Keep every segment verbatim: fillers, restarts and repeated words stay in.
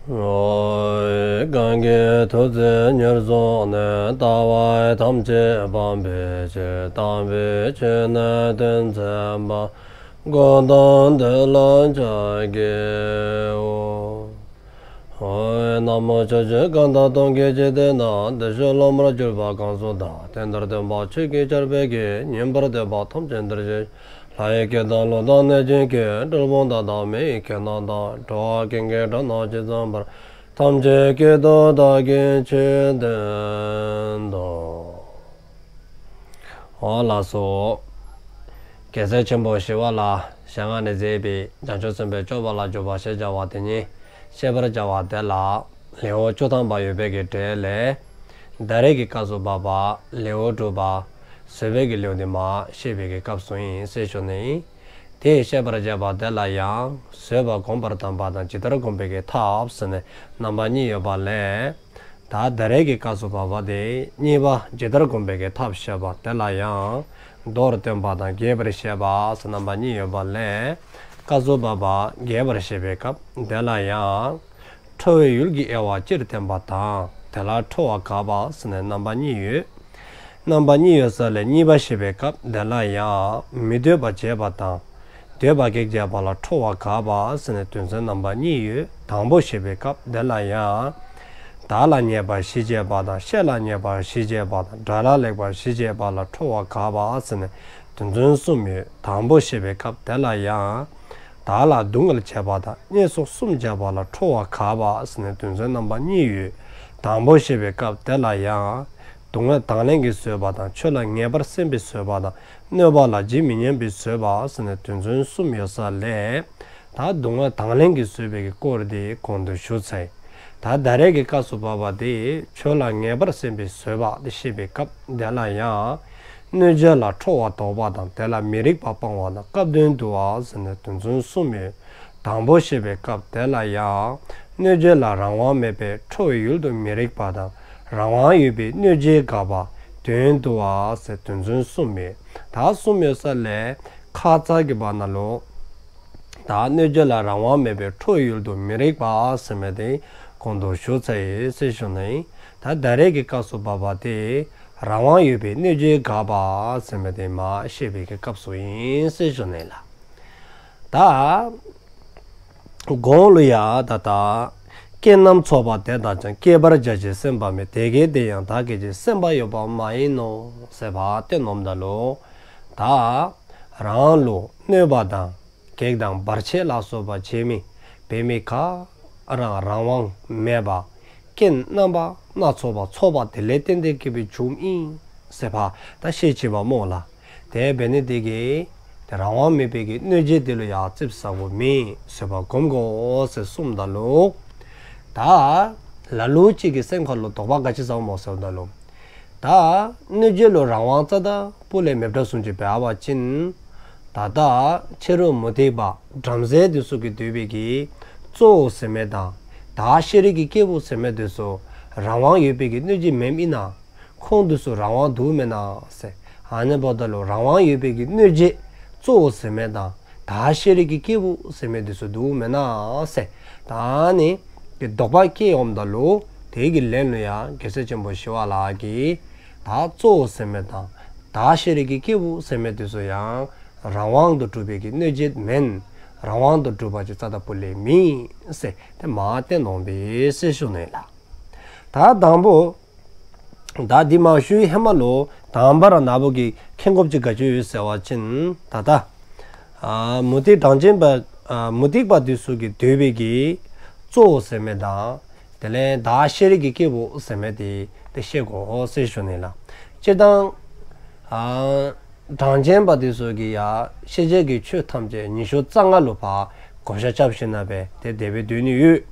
ཨོ། གང་གིས་ཐུགས་བརྩེ་ཉེར་བཟུང་ནས། ལྟ་བ་ཐམས་ཅད་སྤང་བའི་ཕྱིར། དམ་པའི་ཆོས་ནི་སྟོན་མཛད་པ། གཽ་ཏམ་དེ་ལ་ཕྱག་འཚལ་ལོ། ཨོ། ན་མོ། ཕྱོགས་བཅུའི་གང་དག་སྟོང་གི་འཇིག་རྟེན་ན། བདེ་གཤེགས་སློབ་མར་གྱུར་པ་གང་སུ་དག། དེ་འདིར་སྟོན་པ་ཆོས་ཀྱི་ཆར་འབེབས་ཀྱིས། ཉན་པར་འདོད་པ་ཐམས་ཅད་འདིར་གཤེགས། ལྷ་ཡི་སྐད་དང་ཀླུ་དང་གནོད་སྦྱིན་སྐད། གྲུལ་བུམ་དག་དང་མི་ཡི་སྐད་རྣམས་དང་། འགྲོ་བ་ཀུན་གྱི་སྒྲ་རྣམས་ཇི་ཙམ་པར། ཐམས་ཅད་སྐད་དུ་བདག་གིས་ཆོས་བསྟན་ཏོ། ཨོ་ལགས་སོ། རྒྱལ་སྲས་ཆེན་པོ་ཞི་བ་ལྷའི་ཞལ་སྔ་ནས་མཛད་པའི་བྱང་ཆུབ་སེམས་དཔའི་སྤྱོད་པ་ལ་འཇུག་པ་ཞེས་བྱ་བ་དེ་ཉིད་བཤད་པར་བྱ་བ་དེ་ལ་ལེའུ་བཅུ་ཐམ་པ་ཡོད་པའི་གི་གྲས་ལས། ད་རེས་ཀྱི་སྐབས་སུ་བབ་པ་ལེའུ་དྲུག་པ་བཟོད་པའི་གི་ལེའུ་འདི་མར་བཤད་པའི་གི་སྐབས་སུ་ཨིན་ཟེར་ཞུ་ནི་ཨིན། དེ་བཤད་པར་བྱ་བ་དེ་ལ་ཡང་བཟོད་པ་བསྒོམ་པར་གདམས་པ་དང་ཇི་ལྟར་བསྒོམ་པའི་གི་ཐབས་ཟེར་ནས་རྣམ་པ་གཉིས་ཡོད་པ་ལས། ད་ད་རེས་ཀྱི་སྐབས་སུ་བབ་པ་དེ་གཉིས་པ་ཇི་ལྟར་བསྒོམ་པའི་གི་ཐབས་བཤད་པ་དེ་ལ་ཡང་མདོར་བསྟན་པ་དང་རྒྱས་པར་བཤད་པ་ཟེར་རྣམ་པ་གཉིས་ཡོད་པ་ལས། སྐབས་སུ་བབ་པ་རྒྱས་པར་བཤད་པའི་སྐབས་དེ་ལ་ཡང་། ཁྲོ་བའི་ཡུལ་གྱི་དབྱེ་བ་སྤྱིར་བསྟན་པ་དང་། དེ་ལ་ཁྲོ་བ་དགག་པ་ཟེར་ནས་རྣམ་པ་གཉིས་ཡོད། རྣམ་པ་གཉིས་ཡོད་ས་ལས་གཉིས་པ་བཤད་པའི་སྐབས་དེ་ལ་ཡང་མི་འདོད་པ་བྱེད་པ་དང་། འདོད་པ་གེགས་བྱེད་པ་ལ་ཁྲོ་བ་དགག་པ་ཟེར་ནས་དོན་ཚན་རྣམ་པ་གཉིས་ཡོད། དང་པོ་བཤད་པའི་སྐབས་དེ་ལ་ཡང་། བདག་ལ་ཉེས་པ་བཞི་བྱེད་པ་དང་། བཤེས་ལ་ཉེས་པ་བཞི་བྱེད་པ་དང་། དགྲ་ལ་ལེགས་པ་བཞི་བྱེད་པ་ལ་ཁྲོ་བ་དགག་པ་ཟེར་ནས་དོན་ཚན་གསུམ་ཡོད། དང་པོ་བཤད་པའི་སྐབས་དེ་ལ་ཡང་། བདག་ལ་སྡུག་བསྔལ་བྱེད་པ་དང་། བརྙས་སོགས་གསུམ་བྱེད་པ་ལ་ཁྲོ་བ་དགག་པ་ཟེར་ནས་དོན་ཚན་རྣམ་པ་གཉིས་ཡོད། དང་པོ་བཤད་པའི་སྐབས་དེ་ལ་ཡང་། སྡུག་བསྔལ་དང་ལེན་གྱི་བཟོད་པ་དང་། ཆོས་ལ་ངེས་པར་སེམས་པའི་བཟོད་པ་དང་། གནོད་པ་ལ་ཇི་མི་སྙམ་པའི་བཟོད་པ་ཟེར་ནས་དོན་ཚན་གསུམ་ཡོད་ས་ལས། ད་སྡུག་བསྔལ་དང་ལེན་གྱི་བཟོད་པའི་གི་སྐོར་དེ་གོང་དུ་ཞུ་ཚར་ཡི། ད་ད་རེས་ཀྱི་སྐབས་སུ་བབ་པ་དེ་ཆོས་ལ་ངེས་པར་སེམས་པའི་བཟོད་པ་དེ་བཤད་པའི་སྐབས་དེ་ལ་ཡང་། གནོད་བྱེད་ལ་ཁྲོ་བ་བཟློག་པ་དང་། དེ་ལ་མི་རིགས་པ་སྤང་བ་དང་། སྐབས་དོན་བསྡུ་བ་ཟེར་ནས་དོན་ཚན་གསུམ་ཡོད། དང་པོ་བཤད་པའི་སྐབས་དེ་ལ་ཡང་། གནོད་བྱེད་ལ་རང་དབང་མེད་པས་ཁྲོ་བའི་ཡུལ་དུ་མི་རིགས་པ་དང་། རང་དབང་ཡོད་པས་གནོད་བྱེད་དགག་པ་དོན་བསྡུ་བ་ཟེར་དོན་ཚན་གསུམ་ཡོད། ད་གསུམ་ཡོད་ས་ལས་ཁ་ཙ་གི་བར་ན་ལུ། ད་གནོད་བྱེད་ལ་རང་དབང་མེད་པས་ཁྲོ་བའི་ཡུལ་དུ་མི་རིགས་པ་ཟེར་མི་དེ་གོང་དུ་ཞུ་ཚར་ཡི་ཟེར་ཞུ་ནི་ཨིན། ད་ད་རེས་ཀྱི་སྐབས་སུ་བབ་པ་དེ་རང་དབང་ཡོད་པས་གནོད་བྱེད་དགག་པ་ཟེར་མི་དེ་མར་བཤད་པའི་གི་སྐབས་སུ་ཨིན་ཟེར་ཞུ་ནི་ལགས། ད་གོང་ལུ་ཡང་ད་ལྟ། རྐྱེན་རྣམས་ཚོགས་པ་དེ་དག་ཀྱང་། བསྐྱེད་པར་བྱ་ཞིང་སེམས་པ་མེད། དེ་སྐད་དེ་ཡང་བདག་གིས་ཀྱང་། སེམས་པ་ཡོད་པ་མ་ཡིན་ནོ། ཟེར་བ་སྟོནམ་ད་ལུ། ད་རང་ལུ་གནོད་པ་དང་གེགས་དང་བར་ཆད་ལ་སོགས་པ་བྱེད་མི་འབད་མི་ག་ར་རང་དབང་མེད་པ། རྐྱེན་རྣམ་པ་སྣ་ཚོགས་པ་ཚོགས་པ་དེ་ལས་བརྟེན་ཏེ་གི་སྦེ་བྱུངམ་ཨིན་ཟེར་བ་ད་བཤད་ཅི་པ་སྨོ་ལགས། དེ་འབད་ནི་དེ་གིས་དེ་རང་དབང་མེད་པའི་གི་གནོད་བྱེད་དེ་ལུ་ཡང་ཙིགཔ་ཟ་དགོཔ་མེད་ཟེར་བ་སྒོམ་དགོ་ཟེར་གསུངམ་ད་ལུ། ད་ལ་ལུ་ཅིག་གི་སེམས་ཁ་ལུ་དོགས་པ་ག་ཅི་ཟཝ་སྨོ་ཟེརཝ་ད་ལུ། ད་གནོད་བྱེད་ལུ་རང་དབང་རྩ་བ་ལས་མེདཔ་བཟུམ་ཅིག་འབད་བ་ཅིན། ད་ལྟ་ཕྱི་རོལ་མུ་སྟེགས་པ་བྲམ་ཟེ་དེ་ཚུ་གིས་འདོད་པའི་གི་གཙོ་བོ་ཟེར་མི་དང་བདག་ཤེས་རིག་གི་སྐྱེས་བུ་ཟེར་མི་དེ་ཚུ་རང་དབང་ཡོད་པའི་གི་གནོད་བྱེད་མེནམ་ཨིན་ན། ཁོང་དེ་ཚུ་རང་དབང་འདུག་མེན་ན་ཟེར། ཨ་ནི་འབདཝ་ད་ལུ་རང་དབང་ཡོད་པའི་གི་གནོད་བྱེད་གཙོ་བོ་ཟེར་མི་དང་བདག་ཤེས་རིག་གི་སྐྱེས་བུ་ཟེར་མི་དེ་ཚུ་འདུག་མེན་ན་ཟེར། ད་ནི་དེ་དོགས་པ་སྐྱེ་འོངམ་ད་ལུ་དེ་གི་ལན་ལུ་ཡང་རྒྱལ་སྲས་ཆེན་པོ་ཞི་བ་ལྷ་གིས་ད་གཙོ་བོ་ཟེར་མི་དང་བདག་ཤེས་རིག་གི་སྐྱེས་བུ་ཟེར་མི་དེ་ཚུ་ཡང་རང་དབང་དུ་གྲུབ་པའི་གི་གནོད་བྱེད་མེན། རང་དབང་དུ་གྲུབ་པ་ཅིག་རྩ་བ་ལས་མེན་ཟེར་དེ་མར་སྟོནམ་ཨིན་ཟེར་ཞུ་ནི་ལགས། ད་དང་པོ། ད་འདི་མ་ཞུ་བའི་ཧེ་མ་ལུ་དང་པ་ར་ན་བུ་གིས་མཁྱེན་དགོཔ་ཅིག་ག་ཅི་ཡོད་ཟེར་བ་ཅིན་ད་ལྟ། ཨ་མུ་སྟེགས་གྲངས་ཅན་པ་ཨ་མུ་སྟེགས་པ་དེ་ཚུ་གིས་འདོད་པའི་གི་གཙོ་བོ་ཟེར་མི་དང་དེ་ལས་བདག་ཤེས་རིག་གི་སྐྱེས་བུ་ཟེར་མི་དེ་དེ་ཤེས་དགོ་ཟེར་ཞུ་ནི་ལགས། སྤྱིར་བཏང་ཨ་གྲངས་ཅན་པ་དེ་ཚུ་གིས་ཡང་ཤེས་བྱའི་གི་ཆོས་ཐམས་ཅད་ཉི་ཤུ་རྩ་ལྔ་ལུ་ཕར་བགོ་བཤའ་རྐྱབ་ཞིནམ་ལས་དེ་དེ་སྦེ་འདོད་ནི་ཡོད།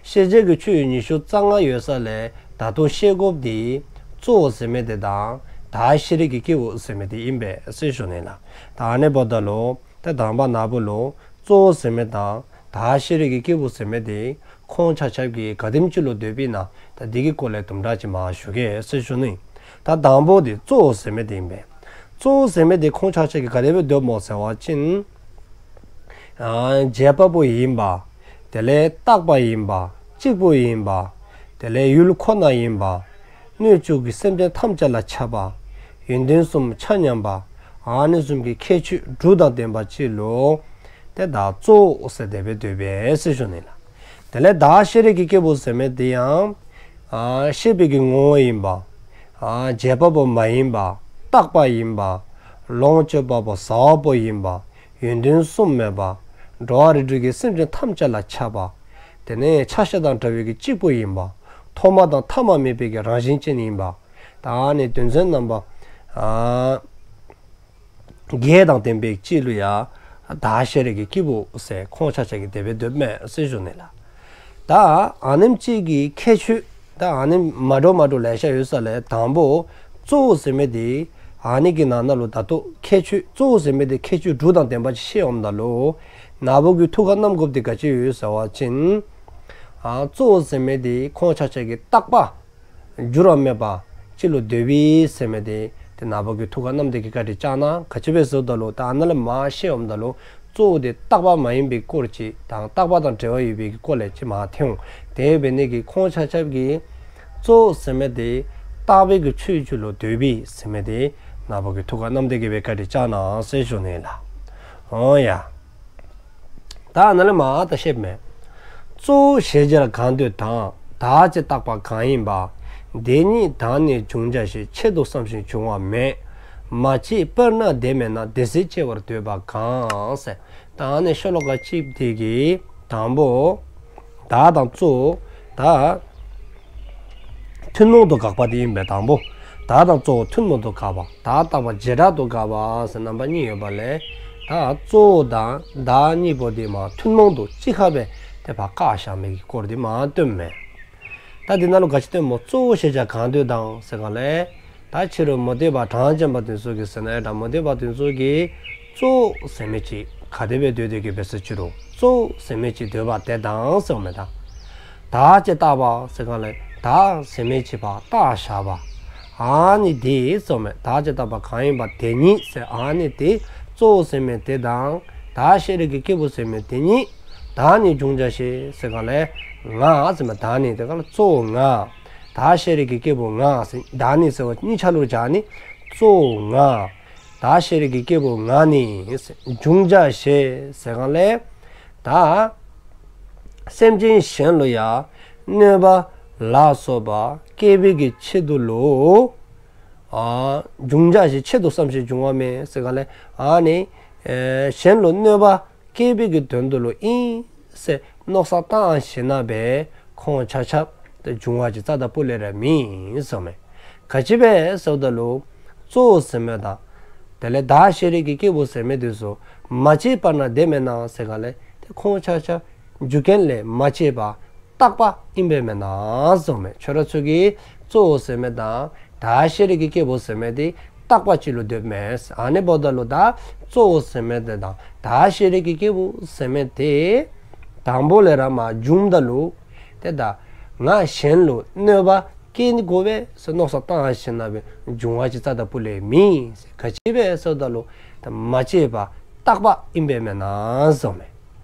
ཤེས་བྱའི་གི་ཆོས་ཉི་ཤུ་རྩ་ལྔ་ཡོད་ས་ལས་ད་ལྟོ་ཤེས་དགོཔ་དེ་གཙོ་བོ་ཟེར་མི་དེ་དང་བདག་ཤེས་རིག་གི་སྐྱེས་བུ་ཟེར་མི་དེ་ཨིན་པས་ཟེར་ཞུ་ནི་ལགས། ད་ཨ་ནི་འབདཝ་ད་ལུ་ད་དང་པ་ན་བུ་ལུ་གཙོ་བོ་ཟེར་མི་དང་བདག་ཤེས་རིག་གི་སྐྱེས་བུ་ཟེར་མི་དེ་ཁོང་ཆ་ཁྱབ་ཀྱིས་ག་དེམ་ཅིག་ལུ་འདོད་པས་ན་ད་འདི་གི་སྐོར་ལས་དུམ་གྲ་ཅིག་མར་ཞུ་གེ་ཟེར་ཞུ་ནི། ད་དང་པོ་དེ་གཙོ་བོ་ཟེར་མི་དེ་ཨིན་པས། གཙོ་བོ་ཟེར་མི་དེ་ཁོང་ཆ་ཁྱབ་ཀྱིས་ག་དེ་སྦེ་འདོདཔ་སྨོ་ཟེར་བ་ཅིན། ཨ་བྱེད་པ་པོ་ཡིན་པ། དེ་ལས་བཏགས་པ་ཡིན་པ། གཅིག་པུ་ཡིན་པ། དེ་ལས་ཡུལ་ཁོ་ན་ཡིན་པ། སྣོད་བཅུད་ཀྱི་སེམས་ཅན་ཐམས་ཅད་ལ་ཁྱབ་པ། ཡོན་ཏན་གསུམ་ཆ་མཉམ་པ། ཨ་ནི་བཟུམ་གྱི་ཁྱད་ཆོས་དྲུག་དང་ལྡན་པ་ཅིག་ལུ་ཏེ་ད་གཙོ་བོ་ཟེར་དེ་སྦེ་འདོད་པས་ཟེར་ཞུ་ནི་ལགས། དེ་ལས་བདག་ཤེས་རིག་གི་སྐྱེས་བུ་ཟེར་མི་དེ་ཡང་ཨ་ཤེས་པའི་གི་ངོ་བོ་ཡིན་པ། ཨ་བྱེད་པ་པོ་མ་ཡིན་པ། རྟག་པ་ཡིན་པ། ལོངས་སྤྱོད་པ་པོ་ཟ་བ་པོ་ཡིན་པ། ཡོན་ཏན་གསུམ་མེད་པ། འགྲོ་བ་རིགས་དྲུག་གི་སེམས་ཅན་ཐམས་ཅད་ལ་ཁྱབ་པ། དེ་ནས་ཆ་ཤས་དང་བྲལ་བའི་གི་གཅིག་པུ་ཡིན་པ། ཐོག་མ་དང་ཐ་མ་མེད་པའི་གི་རང་བཞིན་ཅན་ཡིན་པ། ད་ཨ་ནི་དོན་ཚན་རྣམ་པ་ཨ་བརྒྱད་དང་ལྡན་པའི་ཅིག་ལུ་ཡང་བདག་ཤེས་རིག་གི་སྐྱེས་བུ་ཟེར་ཁོང་ཆ་ཁྱབ་ཀྱིས་དེ་སྦེ་འདོད་མས་ཟེར་ཞུ་ནི་ལགས། ད་ཨ་ནེམ་ཅིག་གི་ཁྱད་ཆོས་ད་ཨ་ནི་མ་འདྲཝ་མ་འདྲཝ་ལེ་ཤ་ཡོད་ས་ལས་དང་པོ་གཙོ་བོ་ཟེར་མི་དེ་ཨ་ནི་གི་ནང་ན་ལུ་ད་ལྟོ་ཁྱད་ཆོས་གཙོ་བོ་ཟེར་མི་དེ་ཁྱད་ཆོས་དྲུག་དང་ལྡན་པ་ཅིག་བཤད་འོངམ་ད་ལུ་ན་བུ་གི་ཐུགས་ཁར་བསྣམ་དགོཔ་དེ་ག་ཅི་ཡོད་ཟེར་བ་ཅིན་ཨ་གཙོ་བོ་ཟེར་མི་དེ་ཁོང་ཆ་ཁྱབ་ཀྱིས་རྟག་པ་འགྱུར་བ་མེད་པ་ཅིག་ལུ་འདོད་པས་ཟེར་མི་དེ་ཏེ་ན་བུ་གི་ཐུགས་ཁར་བསྣམས་ཏེ་གི་བཀའ་དྲིན་བསྐྱང་གནང་། ག་ཅི་སྦེ་ཟེར་བ་ཅིན་ད་ཨ་ནཱ་ལས་མར་བཤད་འོངམ་ད་ལུ་གཙོ་བོ་དེ་རྟག་པ་མ་ཡིན་པའི་སྐོར་ཅིག་དང་རྟག་པ་དང་བྲལ་བ་ཡོད་པའི་གི་སྐོར་ལས་ཅིག་མར་ཐོན་འོང་། དེ་འབད་ནི་གིས་ཁོང་ཆ་ཁྱབ་ཀྱིས་གཙོ་བོ་ཟེར་མི་དེ་རྟག་པའི་གི་ཆོས་ཅིག་ལུ་འདོད་པས་ཟེར་མི་དེ་ན་བུ་གི་ཐུགས་ཁར་བསྣམས་ཏེ་གི་སྦེ་བཀའ་དྲིན་བསྐྱང་གནང་ཟེར་ཞུ་ནི་ལགས། འོང་ཡ། ད་ཨ་ནཱ་ལས་མར་ད་བཤདཔ་མས། གཙོ་བོ་ཞེས་བྱར་གང་འདོད་དང་། བདག་ཅེས་བཏགས་པ་གང་ཡིན་པ། དེ་ཉིད་བདག་ནི་འབྱུང་བྱ་ཞེས། ཆེད་དུ་བསམས་ཤིང་འབྱུང་བ་མེད། མ་སྐྱེས་པར་ན་དེ་མེད་ན། དེ་སྲིད་སྐྱེ་བར་འདོད་པ་གང་། ཟེར། ད་ཨ་ནི་ཤོ་ལོ་ཀ་གཅིག་དེ་གིས་དང་པོ་བདག་དང་གཙོ་བོ་ད་ཐུན་མོང་དུ་དགག་པ་དེ་ཨིན་པས། དང་པོ་བདག་དང་གཙོ་བོ་ཐུན་མོང་དུ་དགག་པ། བདག་བཏགས་པ་བྱེ་བྲག་ཏུ་དགག་པ་ཟེར་རྣམ་པ་གཉིས་ཡོདཔ་ལས། ད་གཙོ་བོ་དང་བདག་གཉིས་པོ་དེ་མར་ཐུན་མོང་དུ་གཅིག་ཁར་སྦེ་དེ་ཕར་བཀག་བཞག་མི་གི་སྐོར་དེ་མར་སྟོནམ་མས། ད་དེ་ནང་ལུ་ག་ཅི་སྟོནམ་སྨོ། གཙོ་བོ་ཞེས་བྱར་གང་འདོད་དང་ཟེར་གང་ལས། ད་ཕྱི་རོལ་མུ་སྟེགས་པ་གྲངས་ཅན་པ་དེ་ཚུ་གིས་ཟེར་ན་ཡང་ད་མུ་སྟེགས་པ་དེ་ཚུ་གིས་གཙོ་བོ་ཟེར་མི་ཅིག་ག་དེ་སྦེ་འདོད་དེ་གི་སྦེ་ཟེར་ཅི་རུང་གཙོ་བོ་ཟེར་མི་ཅིག་འདོད་པ་དེ་དང་ཟེརཝ་མས། ད་བདག་ཅེས་བཏགས་པ་ཟེར་གང་ལས་བདག་ཟེར་མི་ཅིག་ཕར་བཏགས་བཞག་པ། ཨ་ནི་དེ་ཟེརཝ་མས། བདག་ཅེས་བཏགས་པ་གང་ཡིན་པ་དེ་ཉིད་ཟེར། ཨ་ནི་དེ་གཙོ་བོ་ཟེར་མི་དེ་དང་བདག་ཤེས་རིག་གི་སྐྱེས་བུ་ཟེར་མི་དེ་ཉིད། བདག་ནི་འབྱུང་བྱ་ཞེས་ཟེར་གང་ལས་ང་ཟེརཝ་མས། བདག་ནི་དེ་གང་ལས་གཙོ་བོ་ང་། བདག་ཤེས་རིག་གི་སྐྱེས་བུ་ང་ཟེར། བདག་ནི་ཟེར་བ་གཉིས་ཆ་ལུ་སྦྱར་ནི། གཙོ་བོ་ང་། བདག་ཤེས་རིག་གི་སྐྱེས་བུ་ང་ནི་ཟེར། འབྱུང་བྱ་ཞེས་ཟེར་གང་ལས་ད་སེམས་ཅན་གཞན་ལུ་ཡང་གནོད་པ་ལ་སོགས་པ་བསྐྱལ་བའི་གི་ཆེད་དུ་ལུ་ཨ་འབྱུང་བྱ་ཞེས། ཆེད་དུ་བསམས་ཤིང་འབྱུང་བ་མེད་ཟེར་གང་ལས་ཨ་ནི་ཨེ་གཞན་ལུ་གནོད་པ་བསྐྱལ་བའི་གི་དོན་དུ་ལུ་ཨིན་ཟེར་མནོ་བསམ་བཏང་ཞིནམ་ལས་སྦེ་ཁོང་ཆ་ཁྱབ་ཏེ་འབྱུང་བ་ཅིག་རྩ་དང་སྤུ་ལས་ར་མེད་ཟེརཝ་མས། ག་ཅི་སྦེ་ཟེརཝ་ད་ལུ་གཙོ་བོ་ཟེར་མི་དང་དེ་ལས་བདག་ཤེས་རིག་གི་སྐྱེས་བུ་ཟེར་མི་དེ་ཚུ་མ་སྐྱེས་པར་ན་དེ་མེད་ན་ཟེར་གང་ལས་ཏེ་ཁོང་ཆ་ཁྱབ་རྒྱུ་རྐྱེན་ལས་མ་སྐྱེས་པ་རྟག་པ་ཨིན་པས་མེན་ན་ཟེརཝ་མས། ཁྱོད་ར་ཚུ་གིས་གཙོ་བོ་ཟེར་མི་དང་བདག་ཤེས་རིག་གི་སྐྱེས་བུ་ཟེར་མི་དེ་རྟག་པ་ཅིག་ལུ་འདོདཔ་མས། ཨ་ནི་འབདཝ་ད་ལུ་ད་གཙོ་བོ་ཟེར་མི་དེ་དང་བདག་ཤེས་རིག་གི་སྐྱེས་བུ་ཟེར་མི་དེ་དང་པོ་ལས་ར་མར་བྱུངམ་ད་ལུ་ཏེ་ད་ང་གཞན་ལུ་གནོད་པ་བསྐྱལ་ནི་དགོ་པས་ཟེར་མནོ་བསམ་བཏང་ཞིནམ་ལས་སྦེ་འབྱུང་བ་ཅིག་རྩ་དང་སྤུ་ལས་མེད་ཟེར། ག་ཅི་སྦེ་ཟེརཝ་ད་ལུ་ད་མ་སྐྱེས་པ་རྟག་པ་ཨིན་པས་མེན་ན་ཟེརཝ་མས།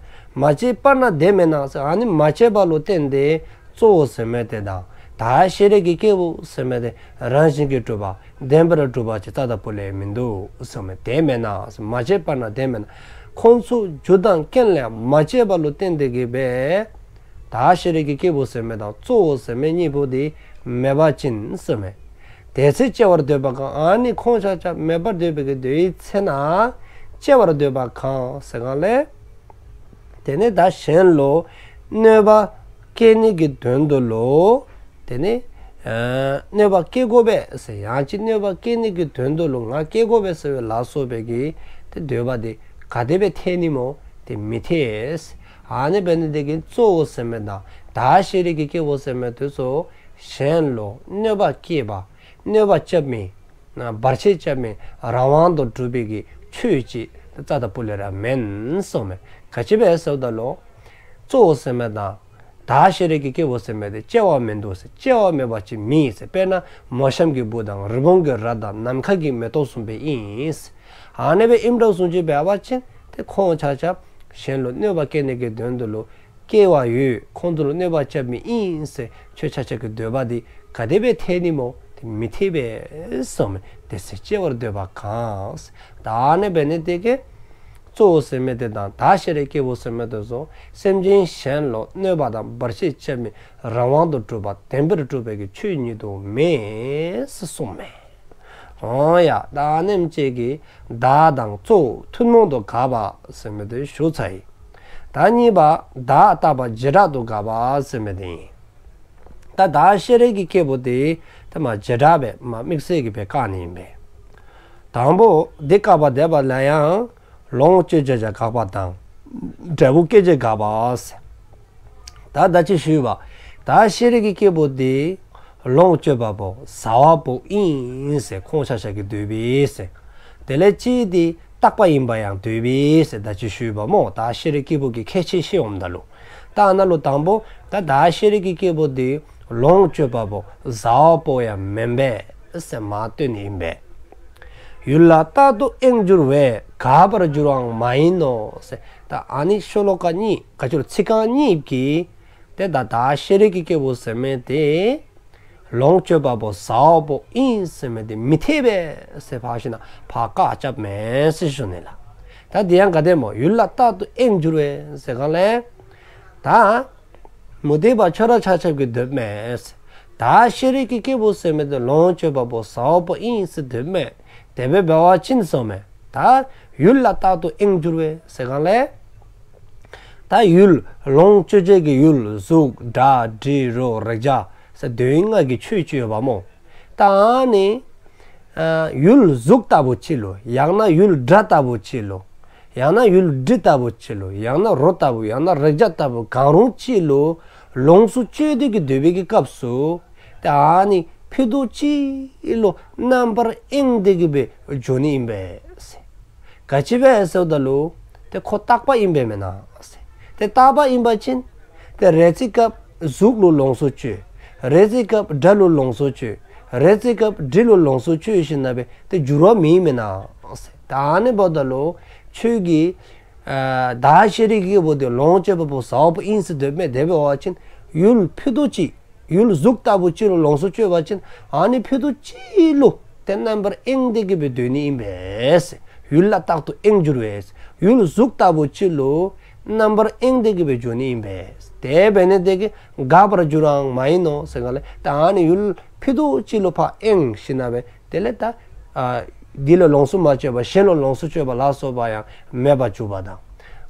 མ་སྐྱེས་པར་ན་དེ་མེད་ན་ཟེར། ཨ་ནི་མ་སྐྱེས་པ་ལུ་བརྟེན་ཏེ་གཙོ་བོ་ཟེར་མི་དེ་དང་བདག་ཤེས་རིག་གི་སྐྱེས་བུ་ཟེར་མི་དེ་རང་བཞིན་གྱིས་གྲུབ་པ་བདེན་པར་གྲུབ་པ་ཅིག་རྩ་དང་སྤུ་ལས་མིན་འདུག་ཟེརཝ་མས། དེ་མེན་ན་ཟེར། མ་སྐྱེས་པར་ན་དེ་མེད་ན། ཁོང་ཚུ་རྒྱུ་དང་རྐྱེན་ལས་མ་སྐྱེས་པ་ལུ་བརྟེན་ཏེ་གི་སྦེ་བདག་ཤེས་རིག་གི་སྐྱེས་བུ་ཟེར་མི་དང་གཙོ་བོ་ཟེར་མི་གཉིས་པོ་དེ་མེད་པ་ཅིན་ཟེརཝ་མས། དེ་ཚེ་སྐྱེ་བར་འདོད་པ་གང་། ཨ་ནི་ཁོང་ཆ་ཁྱབ་མེད་པར་འདོད་པའི་གི་དུས་ཚེ་ན་སྐྱེ་བར་འདོད་པ་གང་ཟེར་གང་ལས་དེ་ནི་ད་གཞན་ལུ་གནོད་པ་བསྐྱལ་ནི་གི་དོན་དུ་ལུ་དེ་ནི་ཨ་གནོད་པ་བསྐྱལ་དགོ་པས་ཟེར། ཡང་ཅིན་གནོད་པ་བསྐྱལ་ནི་གི་དོན་དུ་ལུ་ང་སྐྱེ་དགོ་པས་ཟེར་བའི་ལ་སོགས་པའི་གི་དེ་འདོད་པ་དེ་ག་དེ་སྦེ་འཐད་ནི་སྨོ། དེ་མི་འཐད། ཨ་ནི་འབད་ནི་དེ་གིས་གཙོ་བོ་ཟེར་མི་དང་བདག་ཤེས་རིག་གི་སྐྱེས་བུ་ཟེར་མི་དེ་ཚུ་གཞན་ལུ་གནོད་པ་བསྐྱལ་བ་གནོད་པ་རྐྱབ་མི་ན་བར་ཆད་རྐྱབ་མི་རང་དབང་དུ་གྲུབ་པའི་གི་ཆོས་ཅིག་རྩ་དང་སྤུ་ལས་ར་མེན་ཟེརཝ་མས། ག་ཅི་སྦེ་ཟེརཝ་ད་ལུ་གཙོ་བོ་ཟེར་མི་དང་བདག་ཤེས་རིག་གི་སྐྱེས་བུ་ཟེར་མི་དེ་སྐྱེ་བ་མིན་འདུག་ཟེར། སྐྱེ་བ་མེད་པ་ཅིག་མེད་ཟེར། དཔེར་ན་མོ་གཤམ་གྱི་བུ་དང་རི་བོང་གི་རྭ་དང་ནམ་མཁའ་གི་མེ་ཏོག་བཟུམ་སྦེ་ཨིན་ཟེར། ཨ་ནི་སྦེ་ཨིནམ་འདྲཝ་བཟུམ་ཅིག་འབད་བ་ཅིན་ཏེ་ཁོང་ཆ་ཁྱབ་གཞན་ལུ་གནོད་པ་བསྐྱལ་ནི་གི་དོན་དུ་ལུ་ སྐྱེ་བ་ཡོད། ཁོང་ཚུ་ལུ་གནོད་པ་རྐྱབ་མི་ཨིན་ཟེར་ཁྱོད་ཆ་ཁྱབ་ཀྱི་འདོད་པ་འདི་ག་དེ་སྦེ་འཐད་ནི་སྨོ། དེ་མི་འཐད་པས་གསུངསམ་མས། དེ་ཚེ་སྐྱེ་བར་འདོད་པ་གང་། ད་ཨ་ནི་འབད་ནི་དེ་གིས་གཙོ་བོ་ཟེར་མི་དེ་དང་བདག་ཤེས་རིག་སྐྱེས་བུ་ཟེར་མི་དེ་ཚུ་སེམས་ཅན་གཞན་ལུ་གནོད་པ་དང་བར་ཆད་རྐྱབ་མི་རང་དབང་དུ་གྲུབ་པ་བདེན་པར་གྲུབ་པའི་གི་ཆོས་ཉིད་དུ་མེད་ཟེར་གསུངསམ་མས། འོང་ཡ། ད་ཨ་ནེམ་ཅིག་གིས་བདག་དང་གཙོ་བོ་ཐུན་མོང་དུ་དགག་པ་ཟེར་མི་དེ་ཞུ་ཚར་ཡི། ད་གཉིས་པ་བདག་རྟག་པ་བྱེ་བྲག་ཏུ་དགག་པ་ཟེར་མི་དེ་ཨིན། ད་བདག་ཤེས་རིག་གི་སྐྱེས་བུ་དེ་ད་མ་བྱེ་བྲག་སྦེ་མ་དམིགས་བསལ་གྱི་སྦེ་བཀག་ནི་ཨིན་པས། དང་པོ་འདི་བཀག་པ་འདི་བ་ལ་ཡང་ལོངས་སྤྱོད་བྱ་བྱ་དགག་པ་དང་འབྲས་བུ་སྐྱེད་བྱེད་དགག་པ་ཟེར། ད་ད་ཅི་ཞུ་བ། བདག་ཤེས་རིག་གི་སྐྱེས་བུ་དེ་ལོངས་སྤྱོད་པ་པོ་ཟ་བ་པོ་ཨིན་ཟེར་ཁོང་ཆ་ཁྱབ་ཀྱིས་འདོད་པས་ཟེར། དེ་ལས་གཅིག་དེ་རྟག་པ་ཨིན་པ་ཡང་འདོད་པས་ཟེར་ད་ཅི་ཞུ་བ་སྨོ། བདག་ཤེས་རིག་སྐྱེས་བུ་གི་ཁྱད་ཆོས་ཤེས་འོངམ་ད་ལུ། ད་ཨ་ནཱ་ལུ་དང་པོ་ད་བདག་ཤེས་རིག་གི་སྐྱེས་བུ་དེ་ལོངས་སྤྱོད་པ་པོ་ཟ་བ་པོ་ཡང་མེན་པས་ཟེར་མ་སྟོན་ནི་ཨིན་པས། ཡུལ་ལ་རྟག་ཏུ་གཡེང་འགྱུར་བས། དགག་པར་འགྱུར་བའང་མ་ཡིན་ནོ་ཟེར། ད་ཨ་ནི་ཤོ་ལོ་ཀ་གཉིས་ག་ཅི་ལོ་ཚིག་རྐང་གཉིས་ཀྱིས་དེ་ད་བདག་ཤེས་རིག་གི་སྐྱེས་བུ་ཟེར་མི་དེ་ལོངས་སྤྱོད་པ་པོ་ཟ་བ་པོ་ཨིན་ཟེར་མི་དེ་མི་འཐད་པས་ཟེར་ཕར་ཞིནམ་ཕར་བཀག་རྐྱབ་མས་ཟེར་ཞུ་ནི་ལགས། ད་དེ་ཡང་ག་དེ་སྨོ། ཡུལ་ལ་རྟག་ཏུ་གཡེང་འགྱུར་བས་ཟེར་གང་ལས། ད་མུ་སྟེགས་པ་ཁྱོད་ར་ཆ་ཁྱབ་ཀྱིས་འདོདཔ་མས། བདག་ཤེས་རིག་གི་སྐྱེས་བུ་ཟེར་མི་དེ་ལོངས་སྤྱོད་པ་པོ་ཟ་བ་པོ་ཨིན་ཟེར་འདོདཔ་མས། དེ་སྦེ་འབད་བ་ཅིན་གསུངསམ་མས། ད་ཡུལ་ལ་རྟག་ཏུ་གཡེང་འགྱུར་བས་ཟེར་གང་ལས། ད་ཡུལ་ལོངས་སྤྱོད་བྱེད་ཀྱི་ཡུལ་གཟུགས་སྒྲ་དྲི་རོ་རེག་བྱ་ཟེར་དོན་ལྔ་གི་ཆོས་ཅིག་ཡོདཔ་སྨོ། ད་ཨ་ནི་ཨ་ཡུལ་གཟུགས་ལྟ་བུ་ཅིག་ལུ་ཡང་ན་ཡུལ་སྒྲ་ལྟ་བུ་ཅིག་ལུ་ཡང་ན་ཡུལ་དྲི་ལྟ་བུ་ཅིག་ལུ་ཡང་ན་རོ་ལྟ་བུ་ཡང་ན་རེག་བྱ་ལྟ་བུ་གང་རུང་ཅིག་ལུ་ལོངས་སུ་སྤྱོད་དེ་གི་སྡོད་པའི་གི་སྐབས་སུ་ཏེ་ཨ་ནི་ཕུད་རྡོག་ཅིག་ལུ་རྣམ་པར་གཡེང་སྟེ་གི་སྦེ་འགྱོ་ནི་ཨིན་པས། ག་ཅི་སྦེ་ཟེརཝ་ད་ལུ་ཏེ་ཁོ་རྟག་པ་ཨིན་པས་མེན་ན། ཏེ་རྟག་པ་ཨིན་པ་ཅིན་ཏེ་རེ་ཅིག་སྐབས་གཟུགས་ལུ་ལོངས་སུ་སྤྱོད། རེ་ཅིག་སྐབས་སྒྲ་ལུ་ལོངས་སུ་སྤྱོད། རེ་ཅིག་སྐབས་དྲི་ལུ་ལོངས་སུ་སྤྱོད་ཞིནམ་ལས་ཏེ་འགྱུར་བ་མེད་མེན་ན། ད་ཨ་ནི་འབདཝ་ད་ལུ་ཁྱོད་ཀྱིས་ཨ་བདག་ཤེས་རིག་གི་སྐྱེས་བུ་དེ་ལོངས་སྤྱོད་པ་པོ་ཟ་བ་པོ་ཨིན་ཟེར་འདོདཔ་མས། དེ་འབད་བ་ཅིན་ཡུལ་ཕུད་རྡོག་ཅིག་ཡུལ་གཟུགས་ལྟ་བུ་ཅིག་ལུ་ལོངས་སུ་སྤྱོད་པ་ཅིན་ཨ་ནི་ཕུད་རྡོག་ཅིག་ལུ་ཏེ་རྣམ་པར་གཡེང་སྟེ་གི་སྦེ་སྡོད་ནི་ཨིན་པས། ཡུལ་ལ་རྟག་ཏུ་གཡེང་འགྱུར་བས། ཡུལ་གཟུགས་ལྟ་བུ་ཅིག་ལུ་རྣམ་པར་གཡེང་སྟེ་གི་སྦེ་འགྱོ་ནི་ཨིན་པས། དེ་འབད་ནི་དེ་གིས་དགག་པར་འགྱུར་བའང་མ་ཡིན་ནོ་ཟེར་གང་ལས་ད་ཨ་ནི་ཡུལ་ཕུད་རྡོག་ཅིག་ལུ་ཕར་གཡེང་ཞིནམ་ལས་དེ་ལས་ད་ཨ་འདི་ལུ་ལོངས་སུ་མ་སྤྱོད་པར་གཞན་ལུ་ལོངས་སུ་སྤྱོད་པ་ལ་སོགས་པ་ཡང་མེདཔ་འགྱུར་བ་དང་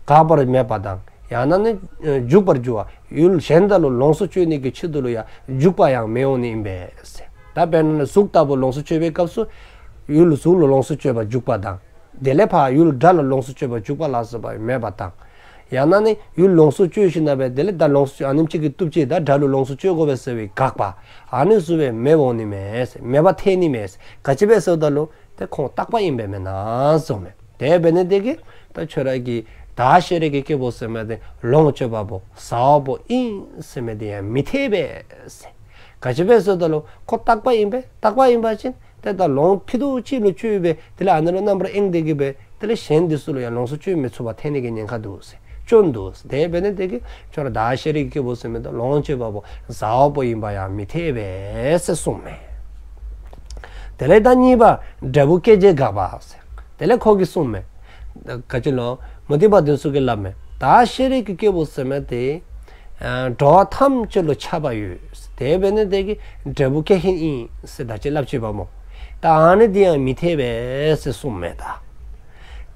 དགག་པར་མེདཔ་དང་ཡང་ན་ནི་ཨ་འཇུག་པར་འགྱུར་བ། ཡུལ་གཞན་དག་ལུ་ལོངས་སུ་སྤྱོད་ནི་གི་ཆེད་དུ་ལུ་ཡང་འཇུག་པ་ཡང་མི་འོང་ནི་ཨིན་པས། ད་དཔེར་ན་གཟུགས་ལྟ་བུ་ལོངས་སུ་སྤྱོད་པའི་སྐབས་སུ་ཡུལ་གཟུགས་ལུ་ལོངས་སུ་སྤྱོད་པར་འཇུག་པ་དང་དེ་ལས་ཕར་ཡུལ་སྒྲ་ལུ་ལོངས་སུ་སྤྱོད་པར་འཇུག་པ་ལ་སོགས་པ་མེདཔ་དང་ཡང་ན་ནི་ཡུལ་ལོངས་སུ་སྤྱོད་ཞིནམ་ལས་དེ་ལས་ད་ལོངས་སུ་སྤྱོད་ཨ་ནེམ་ཅིག་གིས་བཏུབ་ཅི། ད་སྒྲ་ལུ་ལོངས་སུ་སྤྱོད་དགོ་པས་ཟེར་བའི་དགག་པ་ཨ་ནི་ཚུ་སྦེ་མེདཔ་འོང་ནི་མས། མེདཔ་འཐད་ནི་མས། ག་ཅི་སྦེ་ཟེརཝ་ད་ལུ་ཏེ་ཁོང་རྟག་པ་ཨིན་པས་མེན་ན་གསུངསམ་མས། དེ་འབད་ནི་དེ་གིས་ད་ཁྱོད་ར་གི་བདག་ཤེས་རིག་གི་སྐྱེས་བུ་ཟེར་མི་དེ་ལོངས་སྤྱོད་པ་པོ་ཟ་བ་པོ་ཨིན་ཟེར་མི་དེ་ཡང་མི་འཐད་པས་ཟེར། ག་ཅི་སྦེ་ཟེརཝ་ད་ལུ་ཁོ་རྟག་པ་ཨིན་པས། རྟག་པ་ཨིན་པ་ཅིན་ཏེ་ད་ལོངས་ཕུད་རྡོག་ཅིག་ལུ་སྤྱོད་སྦེ་དེ་ལས་ཨ་ནི་ལུ་རྣམ་པར་གཡེང་སྟེ་གི་སྦེ་དེ་ལས་གཞན་དེ་ཚུ་ལུ་ཡང་ལོངས་སུ་སྤྱོད་མི་ཚུགས་པ་འཐད་ནི་གི་ཉེན་ཁ་འདུག་ཟེར། སྐྱོན་འདུག་ཟེར། དེ་འབད་ནི་དེ་གིས་ཁྱོད་ར་བདག་ཤེས་རིག་གི་སྐྱེས་བུ་ཟེར་མི་དེ་ལོངས་སྤྱོད་པ་པོ་ཟ་བ་པོ་ཨིན་པ་ཡང་མི་འཐད་པས་ཟེར་གསུངསམ་མས། དེ་ལས་ད་གཉིས་པ་འབྲས་བུ་སྐྱེད་བྱེད་དགག་པ་ཟེར། དེ་ལས་ཁོ་གིས་གསུངསམ་མས། ག་ཅི་ལོ། མུ་སྟེགས་པ་དེ་ཚུ་གིས་སླབ་མས། བདག་ཤེས་རིག་གི་སྐྱེས་བུ་ཟེར་མི་དེ་ཨ་འགྲོ་བ་ཐམས་ཅད་ལུ་ཁྱབ་པ་ཡོད། དེ་འབད་ནི་དེ་གིས་འབྲས་བུ་སྐྱེད་མཁན་ཨིན་ཟེར་ད་ཅི་སླབ་ཅི་པ་སྨོ། ད་ཨ་ནི་དེ་ཡང་མི་འཐད་པས་ཟེར་གསུངསམ་མས་ད།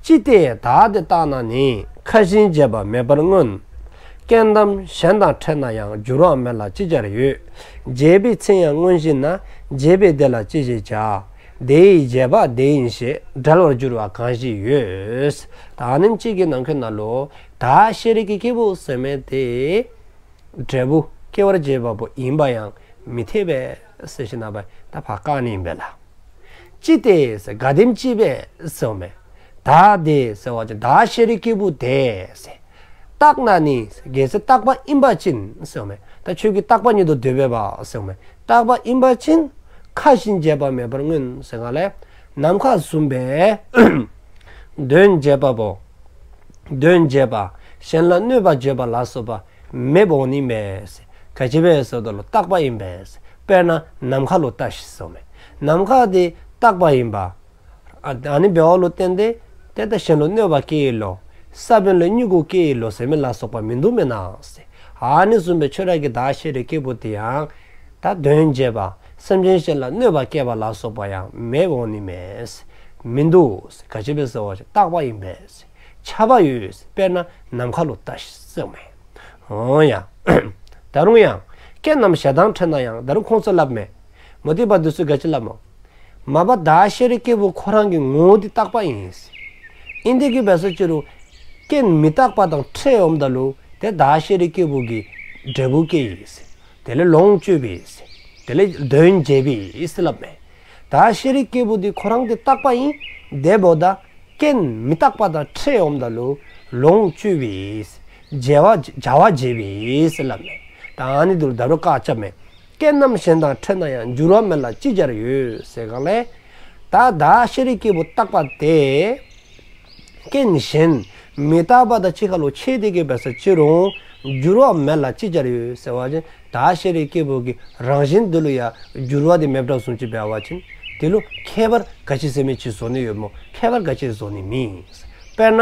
ཅི་སྟེ་བདག་དེ་རྟག་ན་ནི། མཁའ་བཞིན་བྱེད་པ་མེད་པར་མངོན། རྐྱེན་དམ་གཞན་དང་ཕྲད་ན་ཡང་། འགྱུར་བ་མེད་ལ་ཅི་བྱར་ཡོད། བྱེད་པའི་ཚེ་ཡང་སྔོན་བཞིན་ན། བྱེད་པས་དེ་ལ་ཅི་ཞིག་བྱ། དེ་ཡི་བྱེད་པ་དེ་ཡིན་ཞེས། འབྲལ་བར་འགྱུར་བ་གང་ཞིག་ཡོད། ད་ཨ་ནེམ་ཅིག་གི་ནང་འཁོད་ནང་ལུ་བདག་ཤེས་རིག་གི་སྐྱེས་བུ་ཟེར་མི་དེ་འབྲས་བུ་སྐྱེད་བྱེད་པ་པོ་ཨིན་པ་ཡང་མི་འཐད་པས་ཟེར་ཞིནམ་ལས་ད་ཕར་བཀག་ནི་ཨིན་པས་ལགས། ཅི་སྟེ་ཟེར་ག་དེམ་ཅིག་སྦེ་ཟེརཝ་མས། བདག་དེ་ཟེར་བ་ཅིན་བདག་ཤེས་རིག་སྐྱེས་བུ་དེ་ཟེར། རྟག་ན་ནི་གལ་སྲིད་རྟག་པ་ཨིན་པ་ཅིན་ཟེརཝ་མས། ད་ཁྱོད་ཀྱིས་རྟག་པ་ཉིད་དུ་འདོད་པས་པ་ཟེརཝ་མས། རྟག་པ་ཨིན་པ་ཅིན་མཁའ་བཞིན་བྱེད་པ་མེད་པར་མངོན་ཟེར་གང་ལས་ནམ་མཁའ་བཟུམ་སྦེ་དོན་བྱེད་པ་པོ་དོན་བྱེད་པ་གཞན་ལ་གནོད་པ་བྱེད་པ་ལ་སོགས་པ་ མེདཔ་འོང་ནི་མས། ག་ཅི་འབད་ཟེར་བ་ཅིན་རྟག་པ་ཨིན་པས། དཔེར་ན་ནམ་མཁའ་ལུ་ལྟ་ཞིག་ཟེརཝ་མས། ནམ་མཁའ་འདི་རྟག་པ་ཨིན་པས། ཨ་ཨ་ནི་འབདཝ་ལུ་བརྟེན་ཏེ་ཏེ་ད་གཞན་ལུ་གནོད་པ་བཀལ་ཡི་ལོ། ས་བོན་ལུ་མྱུ་གུ་བཀལ་ཡི་ལོ་ཟེར་མི་ལ་སོགས་པ་མིན་འདུག་མེན་ན་ཟེར། ཨ་ནི་བཟུམ་སྦེ་ཁྱོད་ར་གི་བདག་ཤེས་རིག་སྐྱེས་བུ་དེ་ཡང་ད་དོན་བྱེད་པ་སེམས་ཅན་གཞན་ལ་གནོད་པ་བསྐྱལ་བ་ལ་སོགས་པ་ཡང་མེདཔ་འོང་ནི་མས། མིན་འདུག། ག་ཅི་འབད་ཟེར་བ་ཅིན་རྟག་པ་ཨིན་པས། ཁྱབ་པ་ཡོད། དཔེར་ན་ནམ་མཁའ་ལུ་ལྟ་ཞིག་ཟེརཝ་མས། འོང་ཡ། ད་རུང་ཡང་རྐྱེན་རྣམས་གཞན་དང་འཕྲད་ན་ཡང་། ད་རུང་ཁོང་ཚུ་སླབ་མས། མུ་སྟེགས་པ་འདི་ཚུ་ག་ཅི་སླབ་མས། མ་པ་བདག་ཤེས་རིག་སྐྱེས་བུ་ཁོ་རང་གི་ངོ་བོ་འདི་རྟག་པ་ཨིན། ཨིན་དེ་གིས་འབད་ས་ཅི་རུང་རྐྱེན་མི་རྟག་པ་དང་འཕྲད་འོངམ་ད་ལུ་ཏེ་བདག་ཤེས་རིག་སྐྱེས་བུ་གིས་འབྲས་བུ་བསྐྱེད་ཡི། དེ་ལས་ལོངས་སྤྱོད་པས། དེ་ལས་དོན་བྱེད་པས་ཟེར་སླབ་མས། བདག་ཤེས་རིག་སྐྱེས་བུ་འདི་ཁོ་རང་འདི་རྟག་པ་ཨིན། དེ་འབདཝ་ད་རྐྱེན་མི་རྟག་པ་དང་འཕྲད་འོངམ་ད་ལུ་ལོངས་སྤྱོད་པས། བྱ་བ་བྱ་བ་བྱེད་པས་ཟེར་སླབ་མས། ད་ཨ་ནི་འདི་ལུ་ད་རུང་བཀག་རྐྱབ་མས། རྐྱེན་རྣམས་གཞན་དང་འཕྲད་ན་ཡང་། འགྱུར་བ་མེད་ལ་ཅི་སྦྱར་ཡོད་ཟེར་ག་ལས། ད་བདག་ཤེས་རིག་སྐྱེས་བུ་རྟག་པ་དེ་རྐྱེན་གཞན་མི་རྟག་པ་དང་གཅིག་ཁར་ལུ་ཕྱད་དེ་གིས་འབད་ས་ཅི་རུང་འགྱུར་བ་མེད་ལ་ཅི་སྦྱར་ཡོད་ཟེར་བ་ཅིན་བདག་ཤེས་རིག་སྐྱེས་བུ་གི་རང་བཞིན་འདི་ལུ་ཡང་འགྱུར་བ་དེ་མེདཔ་བཟུམ་ཅིག་འབད་བ་ཅིན་དེ་ལུ་ཁྱད་པར་ག་ཅི་ཟེར་མི་ཅིག་བཟོ་ནི་ཡོད་མོ། ཁྱད་པར་ག་ཅི་བཟོ་ནི་མེད། དཔེར་ན་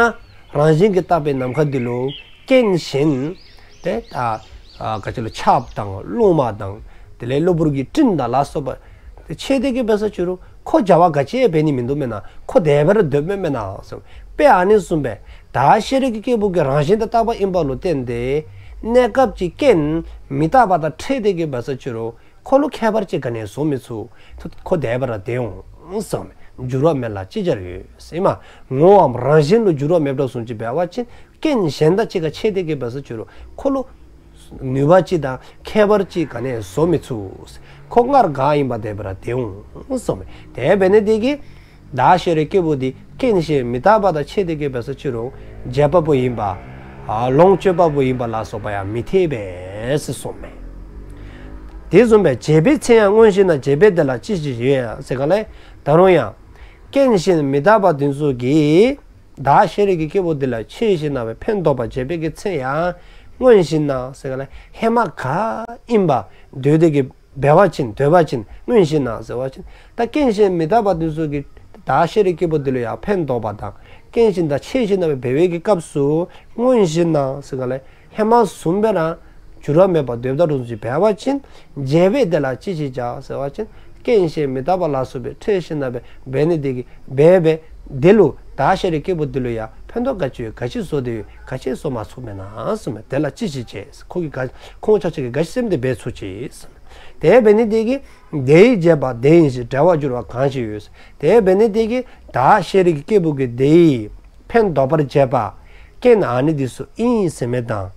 རང་བཞིན་གྱིས་རྟག་པའི་ནམ་མཁའ་འདི་ལུ་རྐྱེན་གཞན་ཏེ་ད་ཨ་ག་ཅི་ལོ་ཆརཔ་དང་རླུང་མ་དང་དེ་ལས་གློ་བུར་གྱི་སྤྲིན་དང་ལ་སོགས་པ་ཏེ་ཕྱད་དེ་གིས་འབད་ས་ཅི་རུང་ཁོ་བྱ་བ་ག་ཅི་ཡང་འབད་ནི་མིན་འདུག་མེན་ན། ཁོ་བདེ་བར་སྡོདཔ་མེན་མེན་ན་ཟེར། དཔེ་ཨ་ནི་བཟུམ་སྦེ་བདག་ཤེས་རིག་གི་སྐྱེས་བུ་གི་རང་བཞིན་དེ་རྟག་པ་ཨིནམ་ལུ་བརྟེན་ཏེ་གནས་སྐབས་ཀྱི་རྐྱེན་མི་རྟག་པ་དང་ཕྱད་དེ་གིས་འབད་ས་ཅི་རུང་ཁོ་ལུ་ཁྱད་པར་ཅིག་ག་ནི་ཡང་བཟོ་མི་ཚུགས། ཁོ་བདེ་བར་སྡོད་འོང་ཟེར། འགྱུར་བ་མེད་ལ་ཅི་སྦྱར་ཡོད་ཟེར་མས། ངོ་བོའམ་རང་བཞིན་ལུ་འགྱུར་བ་མེདཔ་བཟུམ་ཅིག་འབད་བ་ཅིན་རྐྱེན་གཞན་དང་གཅིག་ཁར་ཕྱད་དེ་གིས་འབད་ས་ཅི་རུང་ཁོ་ལུ་ནུས་པ་ཅིག་དང་ཁྱད་པར་ཅིག་ག་ནི་ཡང་བཟོ་མི་ཚུགས། ཁོ་སྔར་ག་ཨིནམ་བདེ་བར་སྡོད་འོང་ཟེར་མས། དེ་འབད་ནི་དེ་གིས་བདག་ཤེས་རིག་སྐྱེས་བུ་འདི་རྐྱེན་གཞན་མི་རྟག་པ་དང་ཕྱད་དེ་གིས་འབད་ས་ཅི་རུང་བྱེད་པ་པོ་ཨིན་པ་ཨ་ལོངས་སྤྱོད་པ་པོ་ཨིན་པ་ལ་སོགས་པ་ཡང་མི་འཐད་པས་ཟེར་གསུངས་མས། དེ་བཟུམ་སྦེ་བྱེད་པའི་མཚན་ཡང་སྔོན་བཞིན་ན། བྱེད་པས་དེ་ལ་ཅི་ཞིག་ཡོད་ཟེར་ག་ལས། ད་རུང་ཡང་རྐྱེན་གཞན་མི་རྟག་པ་འདི་ཚུ་གིས་བདག་ཤེས་རིག་གི་སྐྱེས་བུ་འདི་ལུ་ཕྱད་ཞིནམ་ལས་ཕན་འདོགས་པ་བྱེད་པའི་གི་མཚན་ཡང་སྔོན་བཞིན་ན་ཟེར་ག་ལས་ཧེ་མ་ག་ཨིནམ་སྡོད་དེ་གིས་འབད་བ་ཅིན་སྡོད་པ་ཅིན་སྔོན་བཞིན་ན་ཟེར་བ་ཅིན་ད་རྐྱེན་གཞན་མི་རྟག་པ་འདི་ཚུ་གིས་བདག་ཤེས་རིག་སྐྱེས་བུ་འདི་ལུ་ཡང་ཕན་འདོགས་པ་དང་རྐྱེན་གཞན་དང་ཕྱད་ཞིནམ་ལས་འབད་བའི་གི་སྐབས་སུ་སྔོན་བཞིན་ན་ཟེར་ག་ལས་ཧེ་མ་བཟུམ་སྦེ་ར་འགྱུར་བ་མེད་པར་སྡོདཔ་ད་རུང་ཅིག་འབད་བ་ཅིན་བྱེད་པས་དེ་ལ་ཅི་ཞིག་བྱ་ཟེར་བ་ཅིན་རྐྱེན་གཞན་མི་རྟག་པ་ལ་སོགས་པའི་ཕྱད་ཞིནམ་ལས་འབད་ནི་དེ་གིས་འབད་འབད་དེ་ལུ་བདག་ཤེས་རིག་སྐྱེས་བུ་འདི་ལུ་ཡང་ཕན་ཐོགས་ག་ཅི་ཡོད། ག་ཅི་བཟོ་དེ་ཡོད། ག་ཅི་བཟོ་མ་ཚུགས་མེན་ན་གསུངས་མས། དེ་ལ་ཅི་ཞིག་བྱེད། ཁོ་གིས་ག་ཁོང་ཆ་ཁྱབ་ཀྱིས་ག་ཅི་སེམས་དེ་འབད་ཚུགས་ཅི་གསུངས་མས། དེ་འབད་ནི་དེ་གིས་དེ་ཡི་བྱེད་པ་དེ་ཡིན་ཞེས་འབྲེལ་བར་འགྱུར་བ་གང་ཞིག་ཡོད། དེ་འབད་ནི་དེ་གིས་བདག་ཤེས་རིག་གི་སྐྱེས་བུ་གི་དེ་ཡི་ཕན་འདོགས་པར་བྱེད་པ་རྐྱེན་ཨ་ནི་འདི་ཚུ་ཨིན་ཟེར་མི་དང་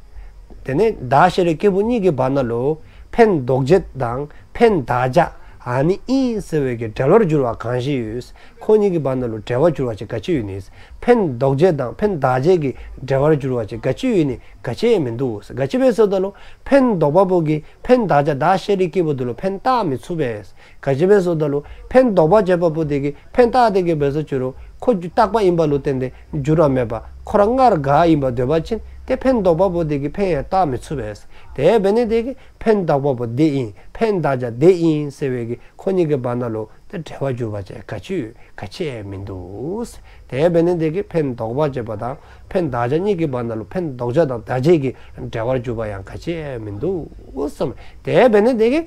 དེ་ནི་བདག་ཤེས་རིག་སྐྱེས་བུ་གཉིས་ཀྱི་བར་ན་ལུ་ཕན་འདོགས་བྱེད་དང་ཕན་གདགས་བྱ་ཨ་ནི་ཨིན་ཟེར་བའི་གི་འབྲེལ་བར་འགྱུར་བ་གང་ཞིག་ཡོད། ཁོང་གཉིས་ཀྱི་བར་ན་ལུ་འབྲེལ་བར་འགྱུར་བ་ཅིག་ག་ཅི་ཡོད་ནི། ཕན་འདོགས་བྱེད་དང་ཕན་གདགས་བྱའི་གི་འབྲེལ་བར་འགྱུར་བ་ཅིག་ག་ཅི་ཡོད་ནི། ག་ཅི་ཡང་མིན་འདུག། ག་ཅི་སྦེ་ཟེར་བ་ཅིན་ཕན་འདོགས་པ་པོ་གིས་ཕན་གདགས་བྱ་བདག་ཤེས་རིག་སྐྱེས་བུ་འདི་ལུ་ཕན་བཏགས་མི་ཚུགས་པས། ག་ཅི་སྦེ་ཟེར་བ་ཅིན་ཕན་འདོགས་པ་བྱེད་པ་པོ་དེ་གིས་ཕན་བཏགས་དེ་གིས་འབད་ས་ཅི་རུང་ཁོ་རྟག་པ་ཨིནམ་ལུ་བརྟེན་ཏེ་འགྱུར་བ་མེད་པ་ཁོ་ར་སྔར་ག་ཨིནམ་སྡོད་པ་ཅིན་ཏེ་ཕན་འདོགས་པ་པོ་དེ་གིས་ཕན་ཡང་བཏགས་མི་ཚུགས་པས། དེ་འབད་ནི་དེ་གིས་ཕན་འདོགས་པ་པོ་དེ་ཨིན་ཕན་གདགས་བྱ་དེ་ཨིན་ཟེར་བའི་གི་ཁོང་གཉིས་ཀྱི་བར་ན་ལུ་ཏེ་འབྲེལ་བར་འགྱུར་བ་ཅིག་ག་ཅི་ཡོད། ག་ཅི་ཡང་མིན་འདུག། དེ་འབད་ནི་དེ་གིས་ཕན་འདོགས་པ་བྱེད་པ་དང་ཕན་གདགས་བྱ་གཉིས་ཀྱི་བར་ན་ལུ་ཕན་འདོགས་བྱ་དང་གདགས་བྱའི་གི་འབྲེལ་བར་འགྱུར་བ་ཡང་ག་ཅི་ཡང་མིན་འདུག་གསུངས་མས། དེ་འབད་ནི་དེ་གིས་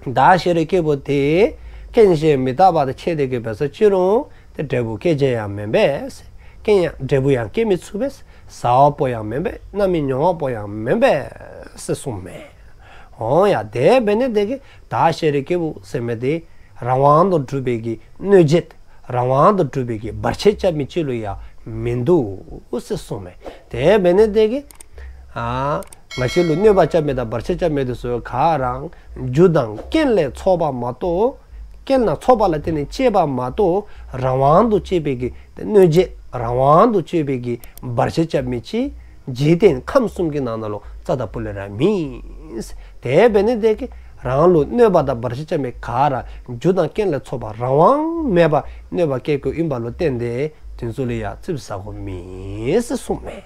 བདག་ཤེས་རིག་སྐྱེས་བུ་དེ་རྐྱེན་གཞན་མི་རྟག་པ་དང་ཕྱད་དེ་གིས་འབད་ས་ཅི་རུང་ཏེ་འབྲས་བུ་སྐྱེད་བྱེད་ཡང་མེན་པས། རྐྱེན་ཡང་འབྲས་བུ་ཡང་སྐྱེད་མི་ཚུགས་པས། ཟ་བ་པོ་ཡང་མེན་པས། རྣམ་སྨིན་མྱོང་བ་པོ་ཡང་མེན་པས་ཟེར་གསུངས་མས། འོང་ཡ། དེ་འབད་ནི་དེ་གིས་བདག་ཤེས་རིག་སྐྱེས་བུ་ཟེར་མི་དེ་རང་དབང་དུ་གྲུབ་པའི་གི་གནོད་བྱེད་རང་དབང་དུ་གྲུབ་པའི་གི་བར་ཆད་རྐྱབ་མི་ཅིག་ལུ་ཡང་མིན་འདུག་ཟེར་གསུངས་མས། དེ་འབད་ནི་དེ་གིས་ཨ་ང་བཅས་ལུ་གནོད་པ་རྐྱབ་མི་དང་བར་ཆད་རྐྱབ་མི་དེ་ཚུ་ག་ར་རྒྱུ་དང་རྐྱེན་ལས་ཚོགས་པ་མ་གཏོགས་རྐྱེན་དང་ཚོགས་པ་ལ་བརྟེན་ནས་སྐྱེས་པ་མ་གཏོགས་རང་དབང་དུ་སྐྱེས་པའི་གི་གནོད་བྱེད་རང་དབང་དུ་སྐྱེས་པའི་གི་བར་ཆད་རྐྱབ་མི་ཅིག་འཇིག་རྟེན་ཁམས་གསུམ་གྱི་ནང་ན་ལུ་རྩ་དང་པོ་ལས་ར་མེད། དེ་འབད་ནི་དེ་གིས་རང་ལུ་གནོད་པ་དང་བར་ཆད་རྐྱབ་མི་ག་ར་རྒྱུ་དང་རྐྱེན་ལས་ཚོགས་པ་རང་དབང་མེད་པར་གནོད་པ་བསྐྱལ་དགོཔ་ཨིནམ་ལུ་བརྟེན་ཏེ་དེ་ཚུ་ལུ་ཡང་ཙིགཔ་ཟ་དགོཔ་མེད་ཟེར་གསུངས་མས།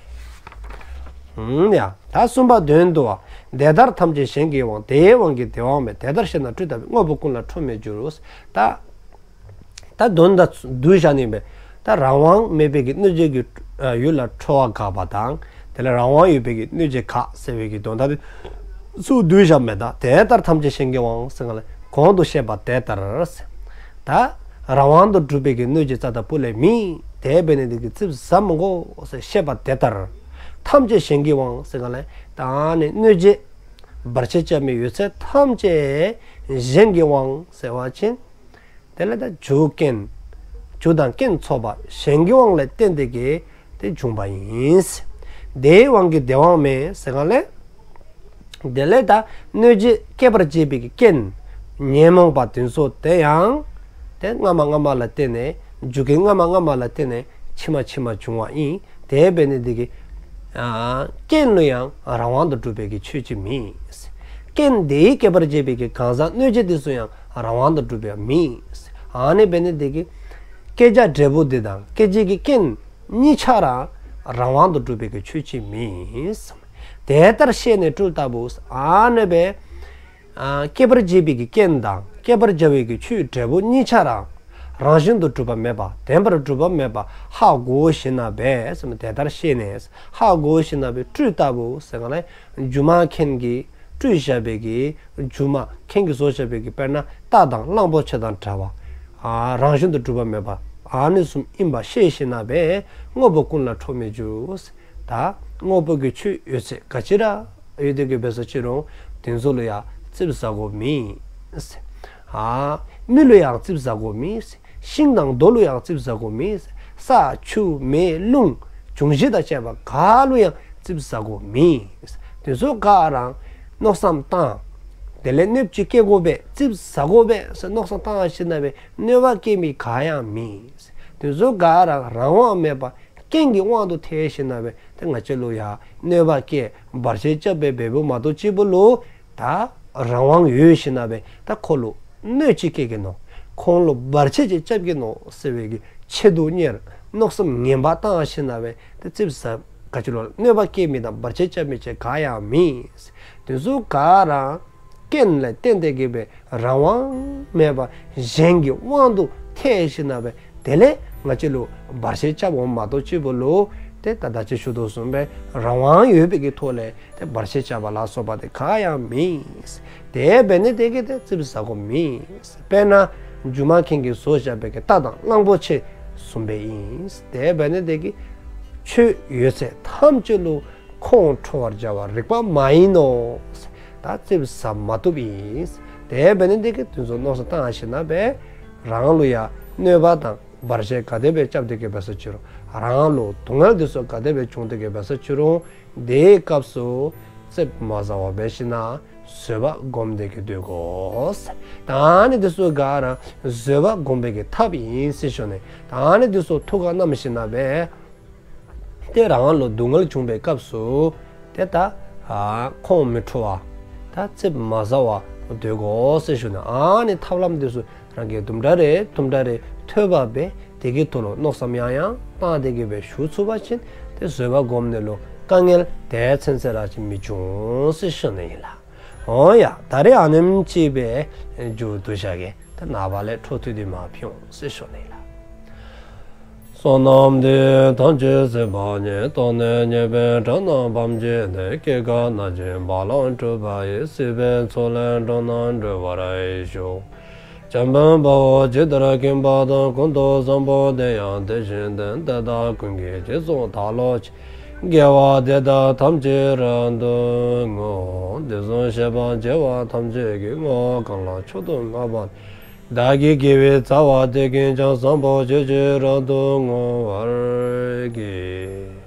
ཡ། ད་གསུམ་པ་དོན་བསྡུ་བ། དེ་ལྟར་ཐམས་ཅད་གཞན་གྱི་དབང་། དེའི་དབང་གིས་དེ་དབང་མེད། དེ་ལྟར་ཤེས་ན་སྤྲོས་བཏབ་པས། དངོས་པོ་ཀུན་ལ་ཁྲོ་མི་འགྱུར། ད་ད་དོན་དག་བསྡུ་བཞག་ནི་མས། ད་རང་དབང་མེད་པའི་གི་གནོད་བྱེད་ཀྱི་ཡུལ་ལ་ཁྲོ་བ་དགག་པ་དང་། དེ་ལས་རང་དབང་ཡོད་པའི་གི་གནོད་བྱེད་དགག་ཟེར་བའི་གི་དོན་དག་དེ་ཚུ་བསྡུ་བཞག་མས། ད་དེ་ལྟར་ཐམས་ཅད་གཞན་གྱི་དབང་ཟེར་ག་ལས་གོང་དུ་བཤད་པ་དེ་ལྟར། ད་རང་དབང་དུ་གྲུབ་པའི་གི་གནོད་བྱེད་རྩ་བ་ལས་མེད། དེ་འབད་ནི་དེ་གིས་ཙིགཔ་ཟ་མི་དགོ་ཟེར་བཤད་པ་དེ་ལྟར། ཐམས་ཅད་གཞན་གྱི་དབང་ཟེར་ག་ལས་ད་ནི་གནོད་བྱེད་བར་ཆད་རྐྱབ་མི་ཡོད་ཚད་ཐམས་ཅད་གཞན་གྱི་དབང་ཟེར་བ་ཅིན། དེ་ལས་ད་རྒྱུ་རྐྱེན། རྒྱུ་དང་རྐྱེན་ཚོགས་པ་གཞན་གྱི་དབང་ལ་བརྟེན་ཏེ་གི་དེ་བྱུང་བ་ཡིན། དེའི་དབང་གིས་དེ་དབང་མེད་ཟེར་ག་ལས། དེ་ལས་ད་གནོད་བྱེད་སྐྱེད་པར་བྱེད་པའི་གི་རྐྱེན། ཉོན་མོངས་པ་དེ་ཚུ་དེ་ཡང་དེ་སྔ་མ་སྔ་མ་ལ་བརྟེན་ནས་རྒྱུ་རྐྱེན་སྔ་མ་སྔ་མ་ལ་བརྟེན་ནས་ཕྱི་མ་ཕྱི་མ་བྱུང་བ་ཡིན། དེ་འབད་ནི་དེ་གིས་ཨ་རྐྱེན་ལུ་ཡང་རང་དབང་དུ་གྲུབ་པའི་གི་ཆོས་ཅིག་མེད། རྐྱེན་དེའི་སྐྱེད་པར་བྱེད་པའི་གི་གང་ཟག་གནོད་བྱེད་དེ་ཚུ་ཡང་རང་དབང་དུ་གྲུབ་པའི་མེད། ཨ་ནི་འབད་ནི་དེ་གིས་བསྐྱེད་བྱ་འབྲས་བུ་དེ་དང་སྐྱེད་བྱེད་ཀྱི་རྐྱེན་གཉིས་ཆ་ར་རང་དབང་དུ་གྲུབ་པའི་གི་ཆོས་ཅིག་མེད། དེ་ལྟར་ཤེས་ནས་སྤྲོས་བཏབ་པས། ཨ་ནི་སྦེ་ཨ་སྐྱེད་པར་བྱེད་པའི་གི་རྐྱེན་དང་སྐྱེད་པར་བྱ་བའི་གི་ཆོས་འབྲས་བུ་གཉིས་ཆ་ར་རང་བཞིན་དུ་གྲུབ་པ་མེད་པ་བདེན་པར་གྲུབ་པ་མེད་པ་ཧ་གོ་ཞིནམ་ལས་དེ་ལྟར་ཤེས་ནས་ཧ་གོ་ཞིནམ་ལས་སྤྲོས་བཏབ་པས་ཟེར་ག་ལས་སྒྱུ་མ་མཁན་གྱིས་སྤྲོས་བཞག་པའི་གི་སྒྱུ་མ་མཁན་གྱིས་བཟོ་བཞག་པའི་གི་དཔེར་ན་རྟ་དང་གླང་པོ་ཆེ་དང་འདྲ་བ། ཨ་རང་བཞིན་དུ་གྲུབ་པ་མེད་པ་ཨ་ནི་བཟུམ་ཨིན་པ་ཤེས་ཞིནམ་ལས་དངོས་པོ་ཀུན་ལ་ཁྲོ་མི་འགྱུར། ད་དངོས་པོ་གི་ཆོས་ཡོད་ཚད་ག་ཅི་ར་ཡོད་དེ་གི་འབད་སོ་ཅི་རུང་དེ་ཚུ་ལུ་ཡང་ཙིགཔ་ཟ་དགོཔ་མེད། ཨ་མི་ལུ་ཡང་ཙིགཔ་ཟ་དགོཔ་མེད། ཤིང་དང་རྡོ་ལུ་ཡང་ཙིགཔ་ཟ་དགོཔ་མེད། ས་ཆུ་མེ་རླུང་འབྱུང་བཞི་དང་བཅས་པ་ག་ལུ་ཡང་ཙིགཔ་ཟ་དགོཔ་མེད། དེ་ཚུ་ག་ར་མནོ་བསམ་བཏང་། དེ་ལས་གནོདཔ་ཅིག་བཀལ་དགོ་པས་ཙིགཔ་ཟ་དགོ་པས་ཟེར་མནོ་བསམ་བཏང་ཞིནམ་ལས་གནོད་པ་བཀལ་མི་ག་ཡང་མེད། དེ་ཚུ་ག་ར་རང་དབང་མེད་པར་རྐྱེན་གྱི་དབང་དུ་ཐལ་ཞིནམ་ལས་དེ་ང་བཅས་ལུ་ཡང་གནོད་པ་བཀལ་བར་ཆད་རྐྱབ་སྦེ་འབདཝ་མ་གཏོགས་ཅིག་པོ་ལུ་ད་རང་དབང་ཡོད་ཞིནམ་ལས་ད་ཁོ་ལུ་གནོདཔ་ཅིག་བཀལ་གེ་ནོ། ཁོང་ལུ་བར་ཆད་ཅིག་རྐྱབ་གེ་ནོ་ཟེར་བའི་གི་ཆེད་དུ་གཉེར་མནོ་བསམ་ངན་པ་བཏང་ཞིནམ་ལས་དེ་ཙིགཔ་ཟ་ག་ཅི་ལུ་གནོད་པ་བཀལ་མི་དང་བར་ཆད་རྐྱབ་མི་ཅིག་ག་ཡང་མེད། དེ་ཚུ་ག་ར་རྐྱེན་ལ་བརྟེན་ཏེ་གི་སྦེ་རང་དབང་མེད་པར་གཞན་གྱི་དབང་དུ་ཐལ་ཞིནམ་ལས་དེ་ལས་ང་བཅས་ལུ་བར་ཆད་རྐྱབ་འོང་མ་གཏོགས་ཅིག་པོ་ལུ་དེ་ད་ད་ཅི་ཞུ་དོ་བཟུམ་སྦེ་རང་དབང་ཡོད་པའི་གི་ཐོག་ལས་དེ་བར་ཆད་རྐྱབ་པ་ལ་སོགས་པ་དེ་ག་ཡང་མེད། དེ་འབད་ནི་དེ་གིས་དེ་ཙིགཔ་ཟ་དགོཔ་མེད། དཔེར་ན་སྒྱུ་མ་མཁན་གྱིས་བཟོ་བཞག་པའི་གི་རྟ་དང་གླང་པོ་ཆེ་བཟུམ་སྦེ་ཨིན། དེ་འབད་ནི་དེ་གིས་ཆོས་ཡོད་ཚད་ཐམས་ཅད་ལུ་ཁོང་ཁྲོ་བར་བྱ་བ་རིགས་པ་མ་ཡིན་ནོ། ད་ཙིགཔ་ཟ་མ་བཏུབ་ཨིན། དེ་འབད་ནི་དེ་གིས་དེ་ཚུ་མནོ་བསམ་བཏང་ཞིནམ་ལས་རང་ལུ་ཡང་གནོད་པ་དང་བར་ཆད་ག་དེ་སྦེ་རྐྱབ་སྟེ་གི་འབད་སོ་ཅི་རུང་རང་ལུ་སྡུག་བསྔལ་དེ་ཚུ་ག་དེ་སྦེ་བྱུང་སྟེ་གི་འབད་སོ་ཅི་རུང་དེའི་སྐབས་སུ་ཙིགཔ་མ་ཟ་བར་འབད་ཞིནམ་ལས་བཟོད་པ་བསྒོམ་སྟེ་གི་སྡོད་དགོ། ད་ནི་དེ་ཚུ་ག་ར་བཟོད་པ་བསྒོམ་པའི་གི་ཐབས་ཨིན་ཟེར་ཞུ་ནི། ད་ནི་དེ་ཚུ་ཐུགས་ཁར་བསྣམས་ཞིནམ་ལས་དེ་རང་ལུ་སྡུག་བསྔལ་བྱུང་བའི་སྐབས་སུ་དེ་ད་ཨ་ཁོང་མི་ཁྲོ་བར་ད་ཙིགཔ་མ་ཟ་བར་སྡོད་དགོ་ཟེར་ཞུ་ནི། ཨ་ནི་ཐབས་ལམ་དེ་ཚུ་རང་གིས་དུམ་གྲ་རེ་དུམ་གྲ་རེ་ཐོས་པ་སྦེ་དེ་གི་ཐོག་ལུ་མནོ་བསམ་ཡང་ཡང་བཏང་སྟེ་གི་སྦེ་ཞུ་ཚུགས་པ་ཅིན་དེ་བཟོད་པ་བསྒོམ་ནི་ལུ་དཀའ་ངལ་དེ་ཚུན་ཚོད་ར་ཅིག་མི་འབྱུང་ཟེར་ཞུ་ནི་ཨིན་ལགས། འོང་ཡ། ད་རེས་ཨ་ནེམ་ཅིག་སྦེ་མཇུག་བསྡུ་བཞག་གེ། ད་ནངས་པ་ལས་འཕྲོ་མཐུད་དེ་མར་ཕུལ་འོང་ཟེར་ཞུ་ནི་ཨིན་ལགས། བསོད་ནམས་འདི་ཡིས་ཐམས་ཅད་གཟིགས་པ་ཉིད། ཐོབ་ནས་ཉེས་པའི་དགྲ་རྣམས་ཕམ་བྱས་ནས། སྐྱེ་རྒ་ན་འཆིའི་རྦ་ཀློང་འཁྲུགས་པ་ཡི། སྲིད་པའི་མཚོ་ལས་འགྲོ་རྣམས་སྒྲོལ་བར་ཤོག། འཇམ་དཔལ་དཔའ་བོས་ཇི་ལྟར་མཁྱེན་པ་དང་། ཀུན་ཏུ་བཟང་པོ་དེ་ཡང་དེ་བཞིན་ཏེ། དེ་དག་ཀུན་གྱི་རྗེས་སུ་བདག་སློབ་ཅིང་། དགེ་བ་འདི་དག་ཐམས་ཅད་རབ་ཏུ་བསྔོ། དུས་གསུམ་གཤེགས་པ་བྱེ་བ་ཐམས་ཅད་ཀྱིས། བསྔོ་བ་གང་ལ་མཆོག་ཏུ་བསྔགས་པ། བདག་གི་དགེ་བའི་རྩ་བ་འདི་ཀུན་ཀྱང་། བཟང་པོ་སྤྱོད་ཕྱིར་རབ་ཏུ་བསྔོ་བར་བགྱི།